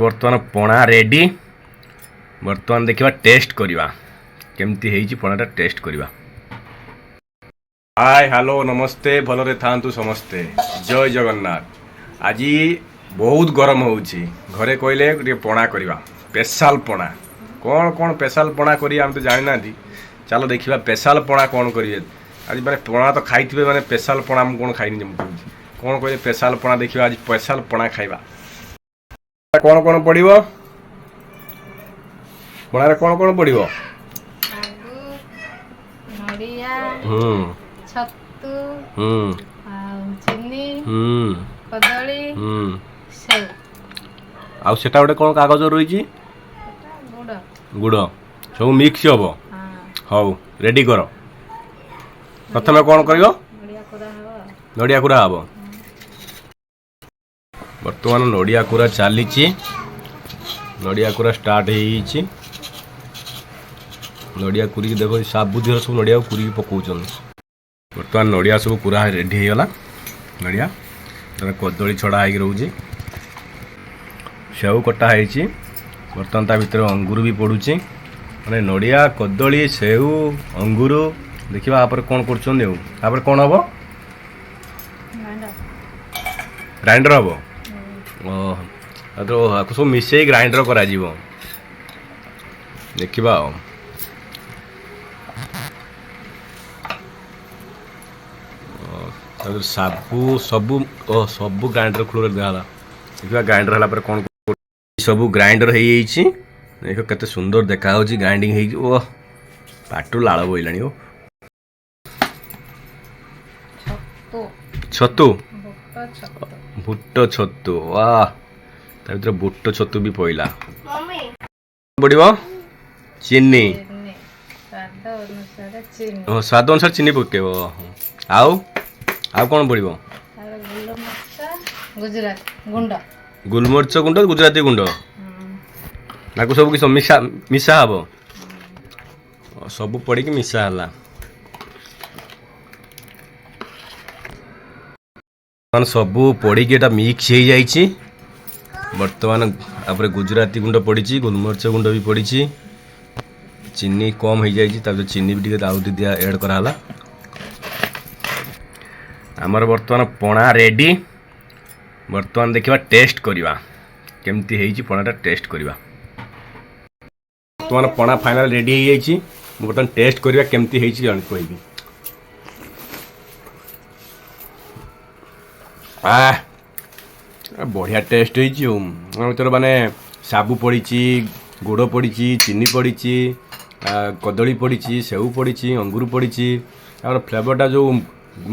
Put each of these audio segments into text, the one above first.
ବର୍ତ୍ତମାନ ପଣା ରେଡ଼ି। ବର୍ତ୍ତମାନ ଦେଖିବା, ଟେଷ୍ଟ କରିବା କେମିତି ହେଇଛି ପଣାଟା, ଟେଷ୍ଟ କରିବା। ହାଏ, ହ୍ୟାଲୋ, ନମସ୍ତେ, ଭଲରେ ଥାଆନ୍ତୁ ସମସ୍ତେ, ଜୟ ଜଗନ୍ନାଥ। ଆଜି ବହୁତ ଗରମ ହେଉଛି। ଘରେ କହିଲେ ଟିକେ ପଣା କରିବା, ସ୍ପେଶାଲ ପଣା। କ'ଣ କ'ଣ ସ୍ପେଶାଲ ପଣା କରିବା ଆମେ ତ ଜାଣିନାହାନ୍ତି। ଚାଲ ଦେଖିବା ସ୍ପେଶାଲ ପଣା କ'ଣ କରିବେ ଆଜି। ମାନେ ପଣା ତ ଖାଇଥିବେ, ମାନେ ସ୍ପେଶାଲ ପଣା ମୁଁ କ'ଣ ଖାଇନି ଯେ ମୁଁ କହୁଛି। କ'ଣ କହିଲେ ସ୍ପେଶାଲ ପଣା? ଦେଖିବା ଆଜି ସ୍ପେଶାଲ ପଣା ଖାଇବା। କ'ଣ କ'ଣ ପଡ଼ିବ ପଣାରେ? କ'ଣ କ'ଣ ପଡ଼ିବ? ଶାଗୁ, ନଡ଼ିଆ, ଛତୁ ଆଉ ଚିନି, କଦଳୀ, ସେଉ। ଆଉ ସେଟା ଗୋଟେ କ'ଣ କାଗଜ ରହିଛି? ସେଟା ଗୁଡ଼। ଗୁଡ଼ ସବୁ ମିକ୍ସ ହବ। ହଁ। ହଉ, ରେଡ଼ି କର। ପ୍ରଥମେ କ'ଣ କରିବ? ନଡ଼ିଆ କୋରା ହବ। ନଡ଼ିଆ କୁରା ହବ। ବର୍ତ୍ତମାନ ନଡ଼ିଆ କୁରା ଚାଲିଛି। ନଡ଼ିଆ କୁରା ଷ୍ଟାର୍ଟ ହେଇଯାଇଛି। ନଡ଼ିଆ କୁରିକି ଦେଖ, ସାବୁ ଦିହରେ ସବୁ ନଡ଼ିଆକୁ କୁରିକି ପକାଉଛନ୍ତି। ବର୍ତ୍ତମାନ ନଡ଼ିଆ ସବୁ କୁରା ରେଡ଼ି ହେଇଗଲା। ନଡ଼ିଆ ତାର କଦଳୀ ଛଡ଼ା ହେଇକି ରହୁଛି, ସେଉ କଟା ହେଇଛି, ବର୍ତ୍ତମାନ ତା ଭିତରେ ଅଙ୍ଗୁର ବି ପଡ଼ୁଛି। ମାନେ ନଡ଼ିଆ, କଦଳୀ, ସେଉ, ଅଙ୍ଗୁର। ଦେଖିବା ତାପରେ କ'ଣ କରୁଛନ୍ତି। ଆଉ ତାପରେ କ'ଣ ହବ? ଗ୍ରାଇଣ୍ଡର ହବ। ଓହୋ, ଆଉ ତ ଆକୁ ସବୁ ମିଶେଇ ଗ୍ରାଇଣ୍ଡର କରାଯିବ। ଦେଖିବା। ଆଉ ତାପରେ ସାବୁ ସବୁ ଓ ସବୁ ଗ୍ରାଇଣ୍ଡର ଖୋଳରେ ଦିଆହେଲା। ଦେଖିବା ଗ୍ରାଇଣ୍ଡର ହେଲା ପରେ କ'ଣ। ସବୁ ଗ୍ରାଇଣ୍ଡର ହେଇଯାଇଛି। ଦେଖ କେତେ ସୁନ୍ଦର ଦେଖାଯାଉଛି ଗ୍ରାଇଣ୍ଡିଙ୍ଗ ହେଇକି। ଓ, ପାଟିରୁ ଲାଳ ବୋଇଲାଣି। ଓ। ଛତୁ। ଛତୁ। ବୁଟ ଛତୁ। ବୁଟ ଛତୁ, ವಾ, ତା ଭିତରେ ବୁଟ ଛତୁ ବି ପଇଲା। ପଡ଼ିବ ଚିନି। ଚିନି, ସ୍ୱାଦ ଅନୁସାରେ ଚିନି। ଓ, ସ୍ୱାଦ ଅନୁସାରେ ଚିନି ପକେଇବ। ଆଉ ଆଉ କ'ଣ ପଡ଼ିବ? ତାପରେ ଗୋଲମରିଚ, ଗୁଜୁରାତି ଗୁଣ୍ଡ। ଗୋଲମରିଚ ଗୁଣ୍ଡ, ଗୁଜୁରାତି ଗୁଣ୍ଡ। ତାକୁ ସବୁ କିଛି ମିଶା ମିଶା ହବ। ସବୁ ପଡ଼ିକି ମିଶା ହେଲା। ବର୍ତ୍ତମାନ ସବୁ ପଡ଼ିକି ଏଇଟା ମିକ୍ସ ହେଇଯାଇଛି। ବର୍ତ୍ତମାନ ତାପରେ ଗୁଜୁରାତି ଗୁଣ୍ଡ ପଡ଼ିଛି, ଗୋଲମରିଚ ଗୁଣ୍ଡ ବି ପଡ଼ିଛି। ଚିନି କମ୍ ହେଇଯାଇଛି, ତାପରେ ଚିନି ବି ଟିକେ ଆଉ ଦିଆ ଏଡ଼୍ କରାହେଲା। ଆମର ବର୍ତ୍ତମାନ ପଣା ରେଡ଼ି। ବର୍ତ୍ତମାନ ଦେଖିବା, ଟେଷ୍ଟ କରିବା କେମିତି ହେଇଛି ପଣାଟା, ଟେଷ୍ଟ କରିବା। ବର୍ତ୍ତମାନ ପଣା ଫାଇନାଲ୍ ରେଡ଼ି ହେଇଯାଇଛି। ମୁଁ ବର୍ତ୍ତମାନ ଟେଷ୍ଟ କରିବା, କେମିତି ହେଇଛି ଜାଣି କହିବି। ଆহ, ବଢ଼ିଆ ଟେଷ୍ଟ ହେଇଛି। ଆଉ ଆ ଭିତରେ ମାନେ ସାବୁ ପଡ଼ିଛି, ଗୁଡ଼ ପଡ଼ିଛି, ଚିନି ପଡ଼ିଛି, କଦଳୀ ପଡ଼ିଛି, ସେଉ ପଡ଼ିଛି, ଅଙ୍ଗୁର ପଡ଼ିଛି। ତାର ଫ୍ଲେଭରଟା ଯେଉଁ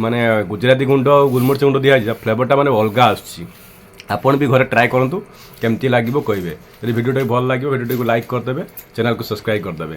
ମାନେ ଗୁଜୁରାତି ଗୁଣ୍ଡ ଆଉ ଗୋଲମରିଚ ଗୁଣ୍ଡ ଦିଆହେଇଛି, ତା ଫ୍ଲେଭରଟା ମାନେ ଅଲଗା ଆସୁଛି। ଆପଣ ବି ଘରେ ଟ୍ରାଏ କରନ୍ତୁ, କେମିତି ଲାଗିବ କହିବେ। ଯଦି ଭିଡ଼ିଓଟା ଭଲ ଲାଗିବ, ଭିଡ଼ିଓଟିକୁ ଲାଇକ୍ କରିଦେବେ, ଚ୍ୟାନେଲକୁ ସବସ୍କ୍ରାଇବ୍ କରିଦେବେ।